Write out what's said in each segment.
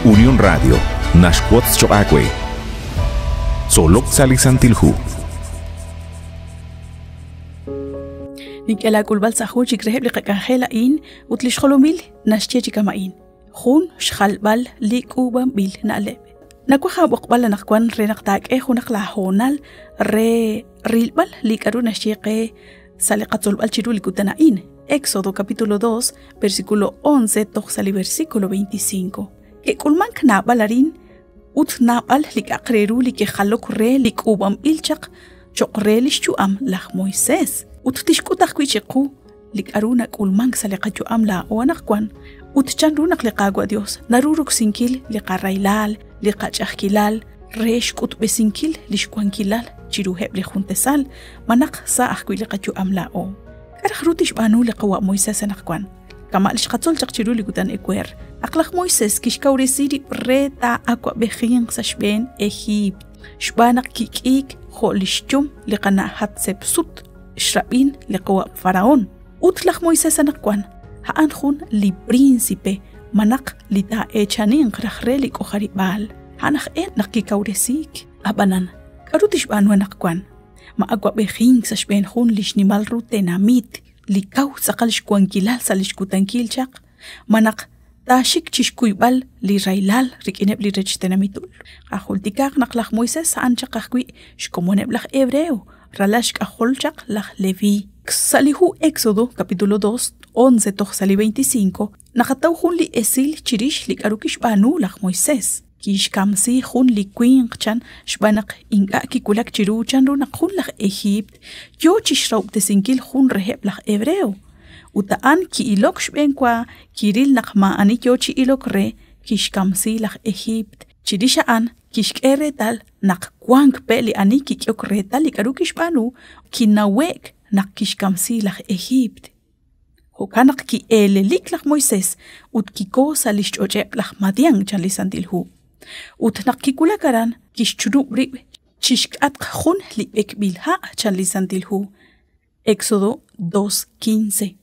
Unión Radio, naxwotz choq' aawe. Tzolok sa' li Santil Hu. Nink'e laak'ulb'al sa' jun chik reheb' li qak'anjel a'in ut li xjolomil naxye chi kama'in. Jun xjalb'al li k'uub'anb'il na'leb'. Nawaj aab'oqb'al anaqwan re naq taak'e junaq laahoonal re rilb'al li k'aru naxye qe sa' li qatzolb'al chiru li kutan a'in. Éxodo capítulo 2, versículo 11 toj sa' li versículo 25. Ke'k'ulmank naab'al arin ut naab'al li k'a'aq re ru li ke'jalok re li k'uub'anb'il chaq cho'q re li xyu'am laj Moisés. Ut tixk'ut ajwi' chiqu li k'aru nak'ulmank sa' li qayu'am laa'o anaqwan ut chanru naq li Qaawa' Dios naru roksinkil li qarahilal, li qach'a'ajkilal re xk'utb'esinkil li xwankilal chiruheb' li juntesal malaj sa' ajwi' li qayu'am laa'o. K'a' raj ru tixb'aanu li qawa' Moisés anaqwan? Kama' li xqatzol chaq chiru li kutan ewer, naq laj Moisés kixkawresi rib' re taa'awab'ejinq sa' xb'een Ejiipt, xb'aan naq kik'iik jo' li xyum li qana' Hatsepsut, xrab'in li qawa' Faraón. Ut laj Moisés anaqwan a'an jun li príncipe malaj li taa'eechaninq raj re li k'ojarib'aal. A'an aj e naq kikawresiik. Ab'anan, k'aru tixb'aanu anaqwan? Ma awab'ejink sa' xb'een jun li xnimal ru tenamit li kaw tz'aqal xwankilal sa' li xkutankil chaq? Ma naq taaxik chi xkuyb'al li rahilal rik'ineb' li rech tenamitul? Qajultikaaq naq laj Moisés a'an chaq ajwi' xkomoneb' laj Hebreo, ralal xk'ajol chaq laj Leví. Sa' li hu Éxodo capítulo 2, 11 toj sa' li 25, naqataw jun li esil chirix li k'aru kixb'aanu laj Moisés. Kixkamsi jun li winq chan xb'aan naq ink'a' kiwulak chiru chanru naq jun laj Ejiipt yo chi xrahob'tesinkil jun reheb' laj Hebreo. Ut a'an ki'ilok xb'enwa, kiril naq maa'ani yo chi ilok re, kixkamsi laj Ejiipt. Chirix a'an kixk'e reetal naq wank pe' li ani kik'ehok reetal li k'aru kixb'aanu, kinawe'k naq kixkamsi laj Ejiipt. Jo'kan naq ki'eelelik laj Moisés ut kiko sa' li xch'och'eb' laj Madián, chan li Santil Hu. Ut naq kiwulak aran, kixchunub' rib' chixk'atq jun li b'ekb'il ha', chan li Santil Hu. Éxodo 2:15.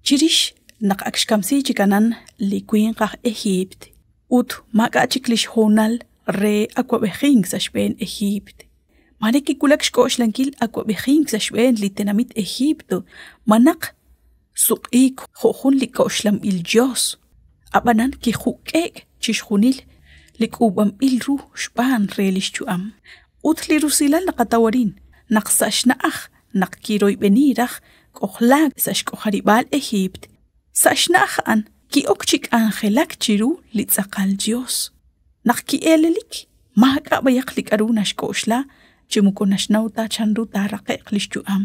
Chirix naq ak xkamsi chik anan li winq aj Ejiipt ut maak'a' chik li xhoonal re awab'ejink sa' xb'een Ejiipt. Maare kiwulak xk'oxlankil awab'ejink sa' xb'een li tenamit Egipto, malaj suq'iik jo' jun li k'oxlanb'il yos. Ab'anan kijuk'e'k chixjunil li k'uub'anb'il ru xb'aan re li xyu'am. Ut li rusilal naqataw arin, naq sa' xna'aj naq kiroyb'eni raj k'ojlaak sa' xk'ojarib'aal Ejiipt, sa' xna'aj a'an ki'ok chi k'anjelak chiru li tz'aqal Yos. Naq ki'eelelik, maak'a' b'ayaq li k'aru naxk'oxla chi moko naxnaw ta chanru taaraqe'q li xyu'am.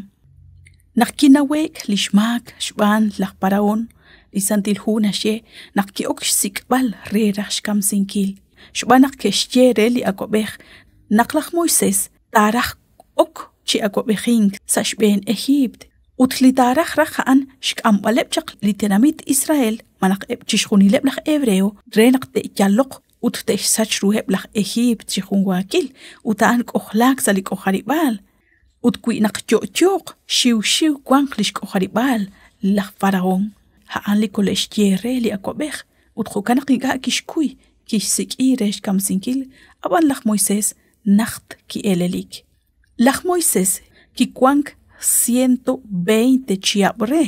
Naq kinawe'k li xmaak xb'aan laj Parahón, li Santil Hu naxye naq ki'ok xsik'b'al re raj xkamsinkil, xb'aan naq ke'xye re li awab'ej naq laj Moisés taaraj ok chi awab'ejink sa' xb'een Ejiipt ut li taaraj raj a'an xk'amb'aleb' chaq li tenamit Israel malaj eb' chixjunileb' laj Hebreo re naq te'yaloq ut te'xsach ruheb' laj Ejiipt chi junwaakil ut a'an k'ojlaak sa' li k'ojarib'aal. Ut wi naq yo'yooq xiwxiw wanq li xk'ojarib'aal laj Faraón, a'an li kole'xye re li awab'ej ut jo'kan naq ink'a' kixkuy kixsik'i re xkamsinkil, ab'an laj Moisés najt ki'elelik. Laj Moisés kiwank 120 chihab' re,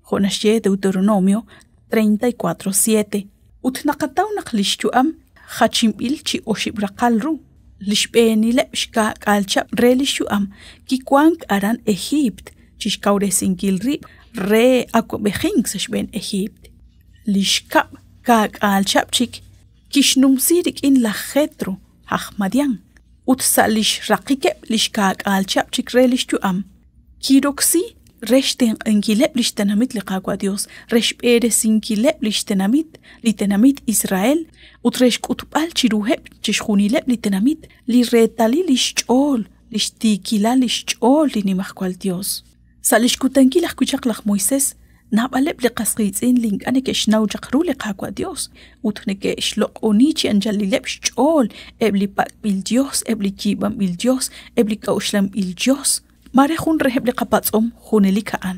jo' naxye Deuteronomio 34:7, ut naqataw naq li xyu'am jachinb'il chi oxib' raqal ru. Li xb'eenileb' xka'k'aal chihab' re li xyu'am kiwank aran Ejiipt chi xkawresinkil rib' re awab'ejink sa' xb'een Ejiipt. Li xkab' ka'k'aal chihab' chik kixnumsi rik'in laj Jetro, aj Madián, ut sa' li xraqikeb' li xkaak'aal chihab' chik re li xyu'am, kiroksi re xtenq'ankileb' li xtenamit li Qaawa' Dios, re xb'eresinkileb' li xtenamit, li tenamit Israel, ut re xk'utb'al chiruheb' chixjunileb' li tenamit li reetalil li xch'ool, li xtiikilal li xch'ool li Nimajwal Dios. Sa' li xkutankil ajwi' chaq laj Moisés, naab'aleb' li qas qiitz'in li ink'a' neke'xnaw chaq ru li Qaawa' Dios ut neke'xloq'oni chi anchalileb' xch'ool eb' li pak'b'il dios, eb' li yiib'anb'il dios, eb' li k'a'uxlanb'il dios. Maare jun reheb' li qapatz'om junelik a'an,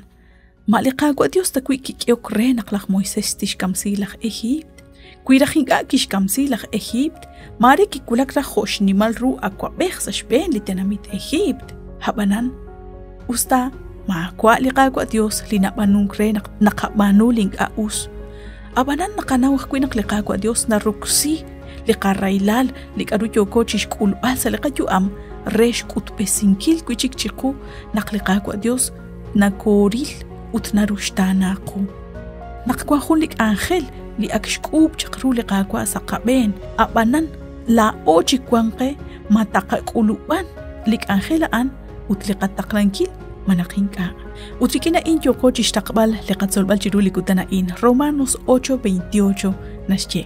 Ma li Qaawa' Dios tawi' kik'ehok re naq laj Moisés tixkamsi laj Ejiipt? Wi raj ink'a' kixkamsi laj Ejiipt, maare kiwulak raj jo' xnimal ru awab'ej sa' xb'een li tenamit Ejiipt. Ab'anan, us ta maawa' li Qaawa' Yos li nab'aanunk re naq naqab'aanu li ink'a' us, ab'anan naqanaw ajwi' naq li Qaawa' Yos naroksi li qarahilal li k'aru yooko chi xk'ulb'al sa' li qayu'am re xk'utb'esinkil wi' chik chiqu naq li Qaawa' Yos nakooril ut naruxtaana qu. Naq wan jun li k'anjel li ak xk'uub' chaq ru li Qaawa' sa' qab'een, ab'anan laa'o chi wank qe ma taqak'ulub'an li k'anjel a'an ut li qataqlankil malaj ink'a'. Ut rik'in a'in yooko chixtaqb'al li qatzolb'al chiru li kutan a'in, Romanos 8:28 naxye: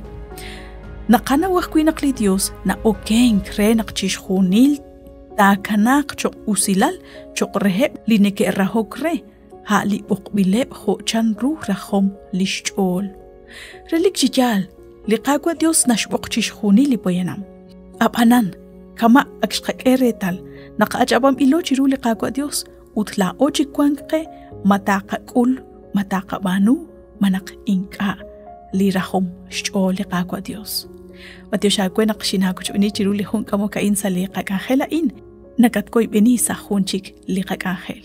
Naqanaw ajwi' naq li Dios na'okenk re naq chixjunil taakanaaq cho'q usilal cho'q reheb' li neke'rahok re, a' li b'oqb'ileb' jo' chanru rajom li xch'ool. Relik chi yaal, li Qaawa' Dios naxb'oq chixjunil li poyanam. Ab'anan, kama' ak xqak'e reetal naq ach'ab'anb'ilo chiru li Qaawa' Dios ut laa'o chi wank qe ma taaqak'ul, ma taaqab'aanu, malaj ink'a' li rajom xch'ool li Qaawa' Dios. Matiox aawe naq xinaawochb'eeni chiru li jun k'amok a'in sa' li qak'anjel a'in, nakatwoyb'eni sa' jun chik li qak'anjel.